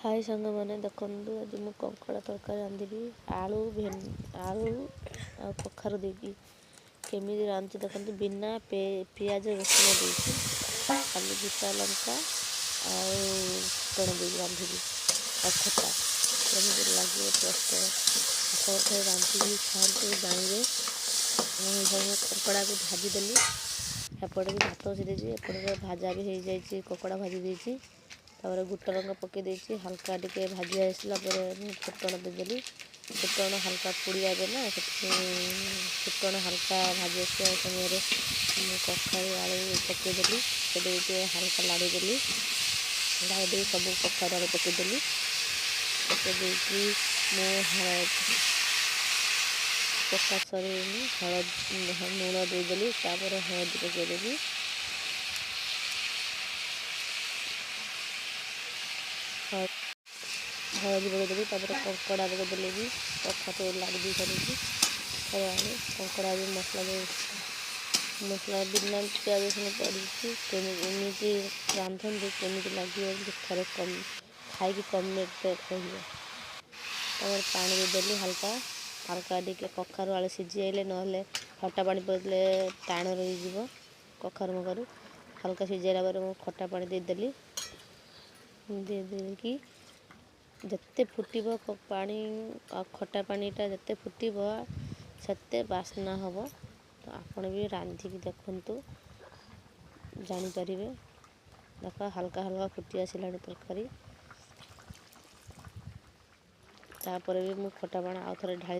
High ସାଙ୍ଗମାନେ, ଦେଖନ୍ତୁ ଆଜି ମୁଁ କଙ୍କଡ଼ା ତରକାରୀ ରାନ୍ଧିବି। ଆଳୁ ଆଳୁ ଆଉ କଖାରୁ ଦେଇକି କେମିତି ରାନ୍ଧୁଛି ଦେଖନ୍ତୁ। ବିନା ପିଆଜ ରସୁଣ ଦେଇକି, ଖାଲି ଗୋଟା ଲଙ୍କା ଆଉ ଫୁଟଣ ଦେଇକି ରାନ୍ଧିବି ଆଉ ଖଟା। କେମିତି ଲାଗିବ ଟେଷ୍ଟ, ଆପଣ ଥରେ ରାନ୍ଧିକି ଖାଆନ୍ତୁ, ଜାଣିବେ। ମୁଁ ସବୁ କଙ୍କଡ଼ାକୁ ଭାଜିଦେଲି। ଏପଟେ ବି ଭାତ ବସେଇ ଦେଇଛି, ଏପଟେ ଭାଜା ବି ହେଇଯାଇଛି, କଙ୍କଡ଼ା ଭାଜି ଦେଇଛି। ତାପରେ ଗୋଟା ଲଙ୍କା ପକାଇ ଦେଇଛି। ହାଲକା ଟିକେ ଭାଜି ଆସିଲା ପରେ ମୁଁ ଫୁଟଣ ଦେଇଦେଲି। ଫୁଟଣ ହାଲକା ପୋଡ଼ି ଯାଏ ନା, ସେଥିପାଇଁ ଫୁଟଣ ହାଲକା ଭାଜି ଆସିବା ସମୟରେ ମୁଁ କଖାରୁ ଆଳୁ ପକାଇଦେଲି। ପକାଇ ଦେଇକି ଟିକେ ହାଲକା ଲାଡ଼ି ଦେଲି। ଲାଡ଼ି ଦେଇ ସବୁ କଖାରୁ ଆଳୁ ପକାଇଦେଲି। ପକାଇ ଦେଇକି ମୁଁ ପକା ସରିନି, ହଳଦୀ ଲୁଣ ଦେଇଦେଲି। ତାପରେ ହଳଦୀ ପକାଇଦେଲି। ହଳଦୀ ପକାଇଦେଲି, ତାପରେ କଙ୍କଡ଼ା ପକାଇଦେଲି ବି। କଖାରୁ ଲାଡ଼ି ଦେଇ ସାରିକି ଆଳୁ କଙ୍କଡ଼ା ବି ମସଲା ଦେଇ, ମସଲା ବିନା ପିଆଜ ରସୁଣ ପଡ଼ିଛି। କେମିତି ଏମିତି ରାନ୍ଧନ୍ତୁ, କେମିତି ଲାଗିବ ଥରେ ଖାଇକି କମେଣ୍ଟରେ କହିବେ। ତାପରେ ପାଣି ଦେଇଦେଲି ହାଲକା ହାଲକା ଟିକେ। କଖାରୁ ଆଳୁ ସିଝି ଯାଇଲେ, ନହେଲେ ଖଟା ପାଣି ପଡ଼ିଲେ ଟାଣ ରହିଯିବ କଖାରୁ ମଖାରୁ। ହାଲକା ସିଝାଇଲା ପରେ ମୁଁ ଖଟା ପାଣି ଦେଇଦେଲି। ଦେଇ ଦେଇକି ଯେତେ ଫୁଟିବ ପାଣି ଆଉ ଖଟା ପାଣିଟା ଯେତେ ଫୁଟିବ, ସେତେ ବାସ୍ନା ହେବ। ତ ଆପଣ ବି ରାନ୍ଧିକି ଦେଖନ୍ତୁ, ଜାଣିପାରିବେ। ଦେଖ, ହାଲକା ହାଲକା ଫୁଟି ଆସିଲାଣି ତରକାରୀ। ତାପରେ ବି ମୁଁ ଖଟା ପାଣି ଆଉ ଥରେ ଢାଳି